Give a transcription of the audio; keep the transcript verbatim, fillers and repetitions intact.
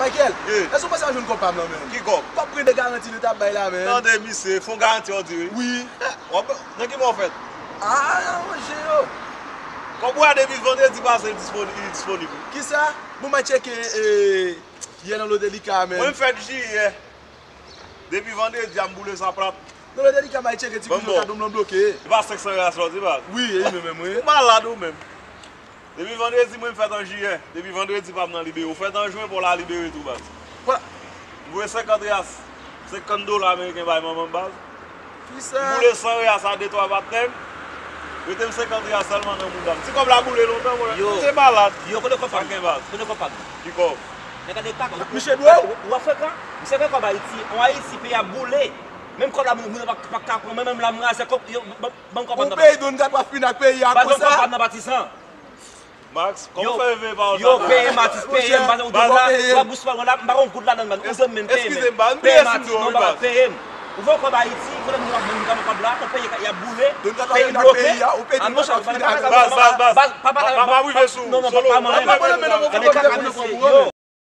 Michael, èske w panse m ap jwenn kòb pa m nan, menm? Ki kòb? Kòb prè de garanti nou t ap bay la, menm. Tande, misye, fon garanti, w di wi. Wi. W ap, nan ki mwa w fèt? A, aranje yo. Kòb ou a depi vandredi pase, li disponib, li disponib. Kisa? Bon, m al tcheke, e, yè nan Lodelika, menm. Mwen, m fèt jiyè. Depi vandredi a, m boule sa plat. Nan Lodelika, m al tcheke ti koze, kado m lan bloke. E pa senk san real sa w di, baz? Wi, e li menm, menm, wi. Ou malad ou menm. Depi vandredi, mwen, m fèt an jiyè. Depi vandredi pa m nan libere. Ou fèt an jen, pou w la libere tou, baz. M voye senkant real, senkant dola ameriken bay manman m, baz. Kisa? M boule san real sa de twa patnè m. Rete m senkant real sèlman nan mouda m. Ti kòb la boule lontan, mwen. Yo. Ou te malad. Yo, kote kòb pa m? Kote kòb pa m? Ki kòb? Nèg gade kaka. Misye dwe w. Ou, ou frekan? Misye fè kòb Ayiti. An Ayiti, peyi a boule. Menm kòb la, moun, moun pa, pa ka pran. Mwen menm la, m raze kòb. Yo, ban, ban kòb pa m. Ou peyi Don Gat w ap fin ak peyi a konsa. Ban kòb pa m nan patizan. Max, kòman w fè veye pawòl sa? Yo, peye m, atis, peye m, paske ou di w la, w ap bous pa mwen la, m pa gon goud ladan l, man. Ou jwenn men, peye m. Eskize m, baz, m peye m, atis, non, baz, peye m. Ou voye kòb Ayiti, kote moun ap jwenn kòb la, nan peyi a boule, peyi bloke. An monchè, baz, baz, baz, baz, pa pale, pa, pa, pa rive sou, non, non, pa, pa manyen. Gade kaka mesye, yo.